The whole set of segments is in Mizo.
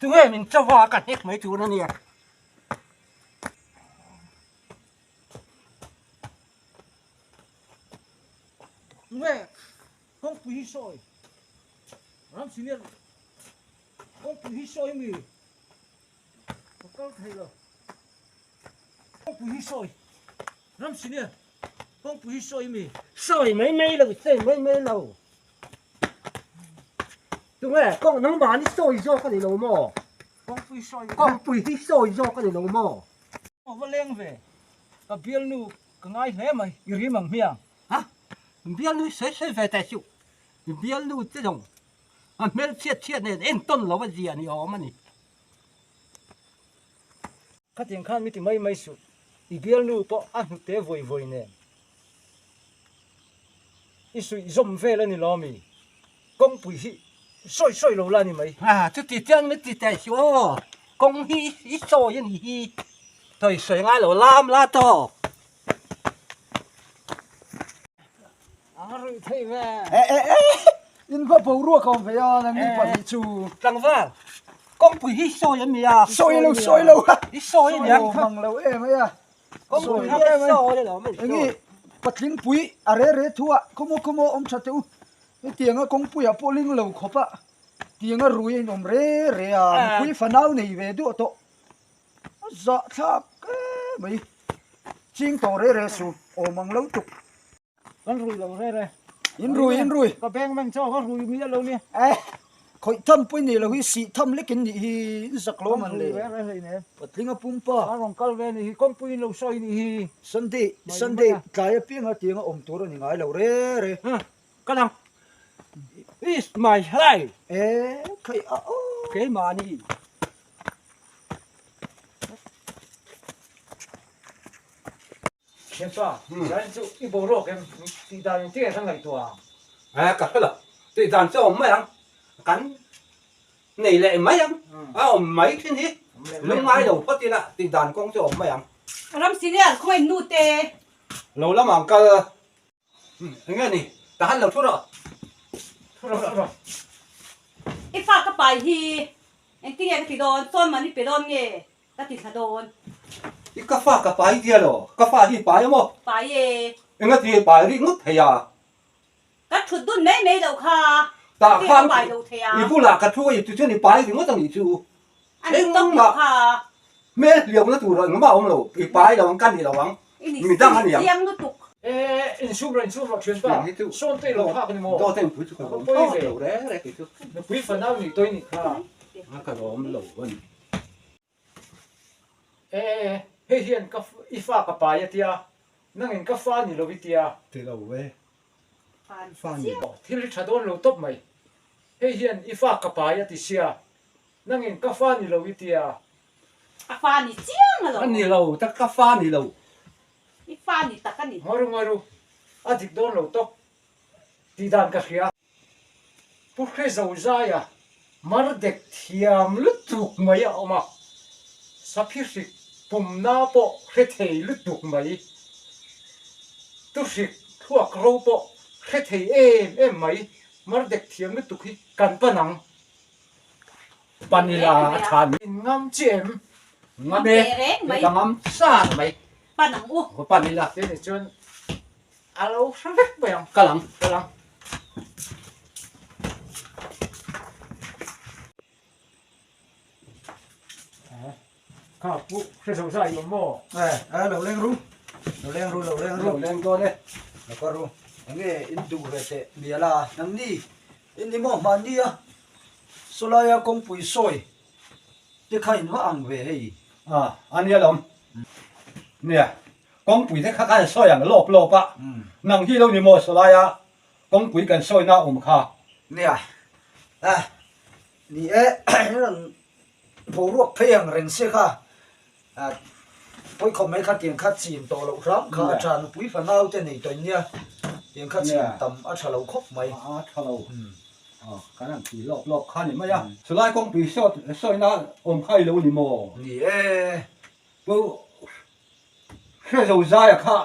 Tunge min cho a ka hnek mai tur a nia. Tunge kawngpui hi sawi ram senior kawngpui hi sawi mi ka kal thei lo kawngpui hi sawi ram senior kawngpui hi sawi mi sawi mai mai lo sawi mai mai lo tunge kawng nangmah ni sawi zawk a ni lo maw kawngpui sawi kawngpui hi sawi zawk a ni lo maw Aw va leng ve, ka bialnu ka ngai hle mai, i rim ang hmiang. Ha? Bialnu hi sawi sawi ve teh suh, bialnu te zawng a hmel chhiat chhiat nen entawn lo a zia ni awm a ni. Khatiang khan mi ti mai mai suh, i bialnu pawh a hnute vawi vawi nen. I suih zawm vel a ni lo mi? Kawngpui hi sawi sawi lo la ni mai. A, chuti chuan min ti teh suh aw, kawng hi i sawi a nih hi, sawi sawi ngai lo lam la tawk. A ruih theih ve. E e e, in va boruak awm ve a, nangni pahnih chu. Tlangval, kawngpui hi sawi a mi a? Sawi lo, sawi lo. I sawi a nia. Sawi mang lo em mai a. Enge patling pui a re re thu a khawmaw khawmaw awm tha teh u hetianga kawngpuiah pawh ling lo khawp a tianga rui a inawm re re a nupui fanau nei ve duah tawh a zahthlak em mai ching tawh re re su awm ang lo tuk. Kan rui lo re re. In rui, in rui. Ka beng meng chaw ka rui miah lo ni. Eh, khawih tham pawh i nei lo hi, sih tham lek in nih hi, in zak lo man le. Kan rui re re hlei nen. Patling a pumpa. Kan rawn kal ve nih hi, kawngpui in lo sawi nih hi. Sunday, Sunday tlai apianga tianga awm tur a ni ngai lo re re. Ka dang. Is my life. Eh, khaih a aw. Keimahni. Thianpa, zain chu i boruak em tih dan in tinge kan ngaihtuah ang? Eh, ka hre lo. Tih dan chu a awm mai ang. Kan nei leh mai ang. A awm mai thin hi. Lungngai lo phawt ila tih dan kawng chu a awm mai ang. Ram senior khawiin nu te. Lo lamah an kal. Eng nge ni? Ka han lo thu rawh. Thu rawh, thu rawh. I fa ka pai hi engtinge ka ti dawn? Sawn man i pe dawn nge ka ti thla dawn? I ka fa ka pai tia lo. Ka fa hi pai a maw? Pai e. Enga ti pai rih ngawt thei a? Ka thut dun mai mai loh kha. Tah khan Engtinge ka pai lo thei a? I bulah ka thu a i chu chuan i pai ringawt a nih chu. A ni tawp loh kha. Hmel hliamna tur engmah a awm lo, i pai lo ang, ka ni lo ang, midang a ni ang. Chiang lutuk. E, insum rawh, insum rawh thianpa, sawn te i lo phak a ni maw? Dawt a inpui chu ka lawm tawp lo reng reng kei chu. Nupui fanau nih tawih nih kha. A ka lawm lo a ni. E, hei hian ka i fa ka pai a tia, nangin ka fa ni lo i tia. Ti lo e, fa ni lo. Thil hi tha dawn lo tawp mai. Hei hian i fa ka pai a ti sia, Nangin ka fa ni lo i tia. A fa ni chiang a lo. A ni lo tak ka fa ni lo. I fa ni tak a ni. Ngaru ngaru, a dik dawn lo tawp tih dan ka hria. Pu Hrezo Zaia mar dek thiam lutuk mai a awm a, Saphi hrik pumna pawh hre thei lutuk mai, tu hrik thluak ro pawh hre thei em em mai, mar dek thiam lutuk hi kan pan ang. Panila a tha ni. In ngam chiah em? Ngam e, ka ngam sar mai. Pan ang u. Panila. Te ni chuan a lo hre vek mai ang. Kal ang. Kal ang. Kha pu hre zo zai awm maw? Eh, eh lo leng ru. Lo leng ru, lo leng ru. Lo leng dawn e. Lo kal ru. Enge in duh ve teh mial a, nangni in ni maw hmanni a? Sawlaia kawngpui sawi te kha in va ang ve hei. A, a nia lawm. Nia, kawngpui te kha khan sawi ang lawp lawp a, nang hi lo ni maw sawlaia kawngpui kan sawina awm kha? Nia, a, ni e, rawn boruak phei ang reng se kha. Pawikhawp mai kha tiang kha chin tawh loh hram kha a tha, nupui fanau te nei tawh nia, tiang kha chin tam a tha lo khawp mai. A tha lo, kan han ti lawp lawp kha ni mai a. Chulai kawngpui sawina awm kha i lo ni maw? Ni e. Pu Hrezo Zaia kha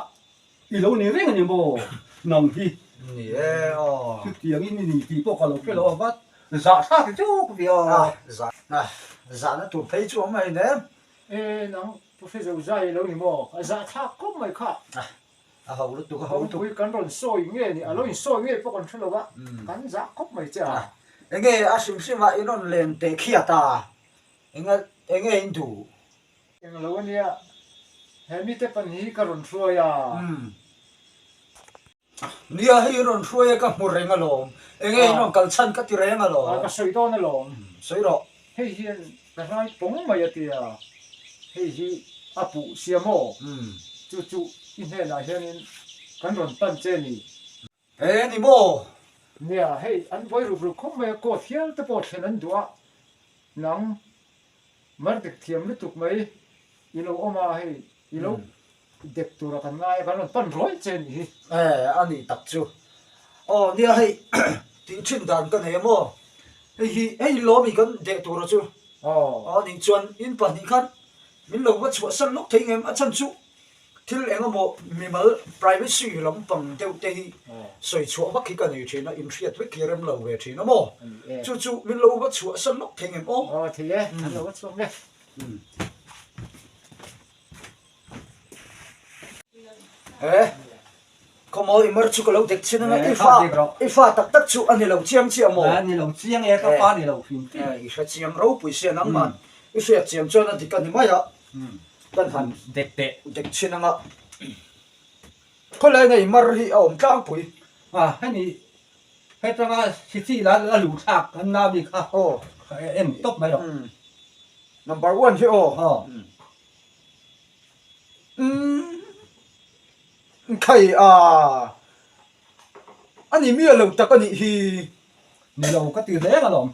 I lo ni reng a ni maw nang hi? Ni e aw. Chutiangin i ni tih pawh ka lo hre lo a vat zahthlak zawk ve a. Zah. Zahna tur phei chu awm ahin em? E nang Pu Hrezo zai lo ni maw? A zah thlak khawp mai kha. A ho lutuk a ho lutuk. Kawngpui kan rawn sawi nge ni? A lo insawi nge pawh kan hre lo a, kan zah khawp mai che a. Enge a hrim hrim a in rawn len teh khiat a, enga enge in duh? Eng lo ania, he mite pan hi ka rawn hruai a. Nia hei in rawn hruai a ka hmu reng alawm, enge in rawn kal chhan ka ti reng alawm. Ka sawi dawn alawm. Sawi rawh. Hei hian ka rai pawng mai a tia, hei hi a puh sia maw? Chu chu i hnenah hianin kan rawn pan che ni. He ni maw? Nia, hei an buai ruk ruk khawp mai a, court hial te pawh thlen an duh a, nang mar dek thiam lutuk mai i lo awm a, hei i lo dek tura kan ngai a, kan rawn pan rawih che nih hi. E, a nih tak chu. Aw, nia hei tih thin dan ka nei a maw? Hei hi, hei lawmi kan deh tura chu. Aw. A nih chuan in pahnih khan min lo va chhuahsan lawk thei ngem a chhan chu Thil eng emaw mimal privacy lampang deuh te hi sawi chhuah vak hi ka nei thin a, inhriat vek hi rem lo ve thin a maw? Chu chu min lo va chhuah san lawk thei ngem aw? Aw thei e, an lo va chhuak nge. He, khawmaw i mar chu ka lo dek chin anga, i fa i fa tak tak chu a ni lo chiang chiah maw? A ni lo chiang e, ka fa ni lo hrim hrim. I hre chiang ropui sia nangman, i hriat chiang chuan a dik a ni mai a. Kan han dek teh. Dek chhin anga khawlai ngei mar hi a awm tlangpui. A hemi hetanga sichi la la luh thlak an na mi kha aw en tawp mai rawh. Number one hi aw. Aw. Umm khai a a ni miah lo tak a nih hi. Ni lo ka ti reng alawm.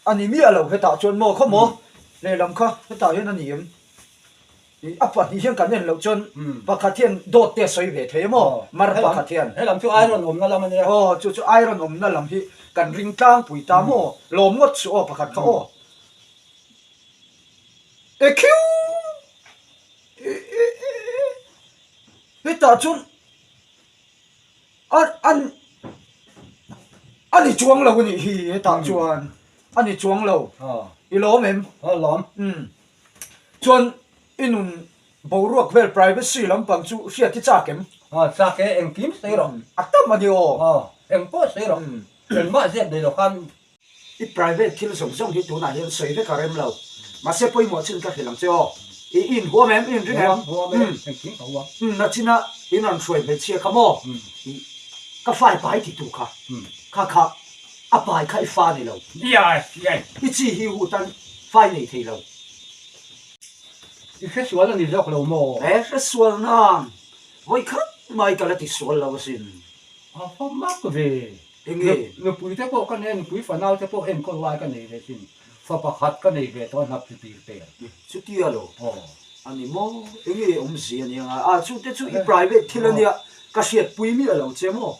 A ni miah lo hetah chuan maw khaw maw lehlam kha hetah hian a ni em? Ih a pahnih hian kan en loh chuan pakhat hian dawt te a sawi ve thei a maw mar pakhat hian. Helam chu iron awmna lam a nia. Aw chu chu iron awmna lam hi kan ring tlangpui ta maw lawm ngawt suh aw pakhat kha aw. E khiu! Hetah chuan A an a ni chuang lo a nih hi hetah chuan a ni chuang lo i lawm em? A lawm. Umm chuan i nun boruak vel privacy lampang chu hriat i chak em? A chak e engkim sawi rawh. A tam a ni aw. A engpawh sawi rawh. Engmah ziak nei lo khan I private thil zawng zawng hi tunah hian sawi vek a rem lo. Mahse pawimawh chin ka hrilh ang che aw. I in huam em? I in ring em? Huam, huam e. Engkim ka huam. Umm, nachina in rawn hruai hmeichhia kha maw? I ka fai pai ti tu kha. Kha kha a pai kha i fa ni lo. Iai, iai. I chi hi hu tan fai nei thei lo. I hresual a ni zawk lo maw? E, hresual nang. Vawi khat mai ka la ti sual lo asin. A fa mak ve. Enge? Nupui te pawh ka nei a, nupui fanau te pawh enkawl lai ka nei ve thin. Fa pakhat ka nei ve tawh a, hnap chi tir tel. Chutia lo? Aw. A ni maw? Enge awmzia nia ngai? A, chu te chu i private thil a nia, ka hriatpui miah lo che maw?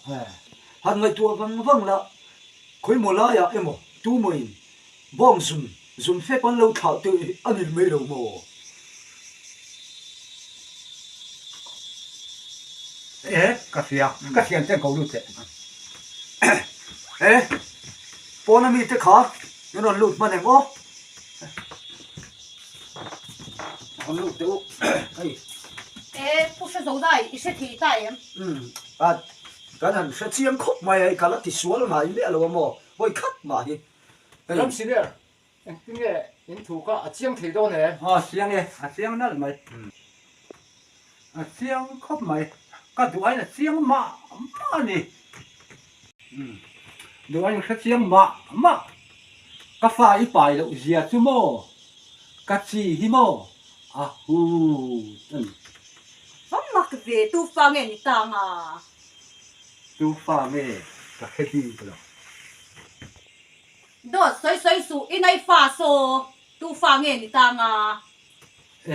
Han ngaihtuah vang vang la, khawimaw laiah emaw tumawiin bawng zun Zun fek an lo thlah teh hi a ni mai lo maw? E, ka hria, ka thian ten ko lut teh. E, pawna mite kha min rawn lut hman em aw? Rawn lut teh u, hei. E, Pu Hre Zodai, i hre thei ta em? Umm, a, kan han hre chiang khawp mai a, hei ka la ti sual ngai miah lo a maw? Hawi khat mah hi. Ram senior, engtin nge in thu kha a chiang thei dawn em? Aw chiang e, a chiang nalh mai. A chiang khawp mai, ka duh aiin a chiang mah mah a ni. Duh aiin hre chiang mah mah. Ka fa i pai loh zia chu maw, ka chi hi maw a hut a ni. Va mak ve, tu fa nge ni tang a? Tu fa nge ka hre bik lo. Dawt sawi sawi suh i nei fa saw tu fa nge ni ta nga?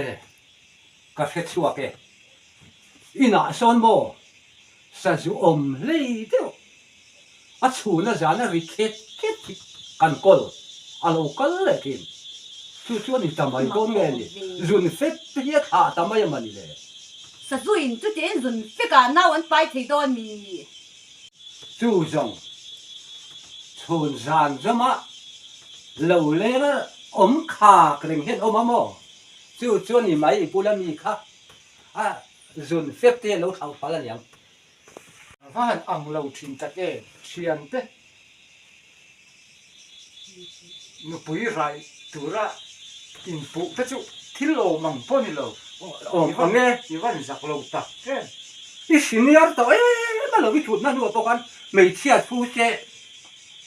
E, ka hre chhuak e. Inah sawn maw sazu awm hlei deuh a chhuna zana ri khet khet hi kan kawl a lo kal leh thin. Chu chu a ni ta mai dawn nge ni? Zun fek te hi a thlah ta mai a mani le? Sazuin chutiang zun fekah nau an pai thei dawn mi? Chu zawng chhun zan zawmah. Lo leng a awm khak reng hian awm a maw? Chu chu a ni mai i bula mi kha a zun fep te lo thlauh fal a niang. A va han ang lo thin tak e thiante. Nupui rai tura inpuh te chu thil awm ang pawh ni lo. Awm ang e. I van zak lo tak em. I senior tawh em a lo i thutna hnuah pawh khan hmeichhia thu che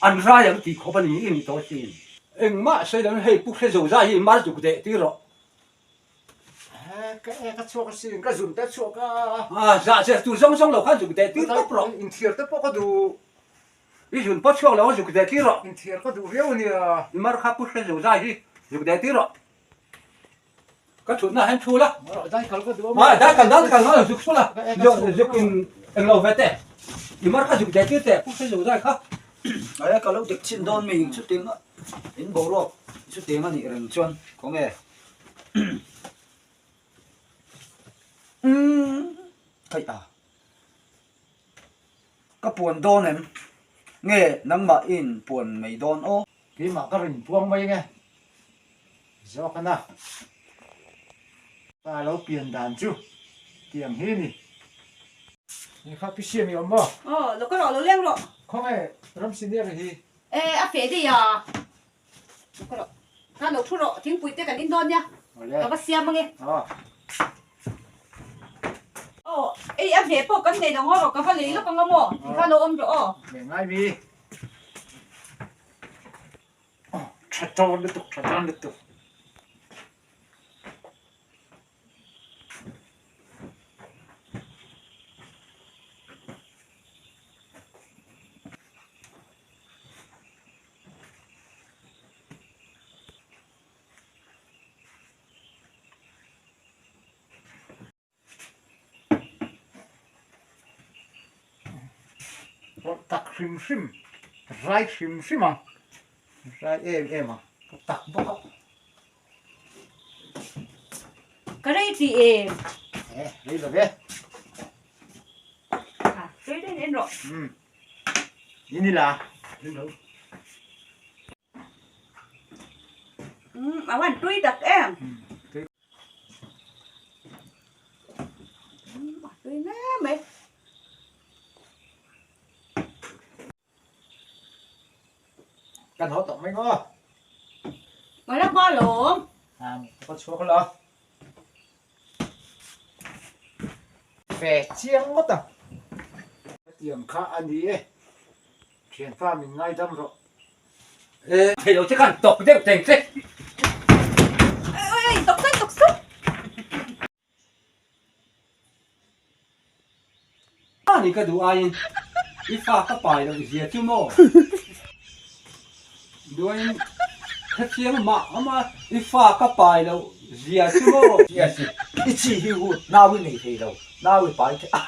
an rai ang tih khawp a ni i ni tawh asin. Engmah sawi lo in hei Pu Hrezo zai hi mar zuk deh tir rawh. Ka ek a chhuak asin, ka zun te a chhuak a. A zah zer tur zawng zawng lo khan zuk deh tir tawp rawh. Inthiar te pawh ka duh. I zun pawh chhuak lo a zuk deh tir rawh. Inthiar ka duh viau a nia. I mar kha Pu Hrezo zai hi zuk deh tir rawh. Ka thutna hian thu la. Dai kal ka duh a maw? Dai kal dai kal ngai zuk saw la. Zuk in eng lo ve teh. I mar kha zuk deh tir teh Pu Hrezo zai kha. Aia ka lo dik chin dawn mi chutiang a in boruak chutiang a nih reng chuan khawnge umm theih a. Ka puan dawn em? Nge nangmah i in puan mai dawn aw? Keimah ka rin puang mai nge zawk a na. Pa lo pian dan chu tiang hi ni. Ni kha pi siam i awm maw? Aw, lo ka rawh, lo leng rawh. Khawnge ram senior hi? E, a feh daih a. Lo ka rawh. Khan lo thu rawh, thingpui te kan in dawn nia. Ka va siam ange. Aw, ei a hmeh pawh kan nei lo ngaw rawh, ka va lei lawk anga maw? Ti kha lo awm rawh aw. Hmeh ngai mi. Tha tawn lutuk, tha tawn lutuk. Pawlh tak hrim hrim, rai hrim hrim ang, rai em em ang, ka tak bawk a. Ka rei tih em? E, rei lo ve. Ha, rei rei en rawh. Um, ni ni la. Rei lo. Um, a van tui tak em. Tui. Um, a tui hle mai. Kan haw tawh mai maw? Mai la hma lawm. Ka chhuak la. Ve chiang ngawt ang. Hetiang kha a ni e. Thianpa min ngaidam rawh. E thei lo che khan tawk deuh teng che. Oi oi tawk sawn tawk sawn. Ani ka duh aiin i fa ka pai loh zia chu maw? Duaiin hetiang mah awm a i fa ka pai loh zia chu maw? I chi hi hu nau i nei thei lo, nau i pai thei a.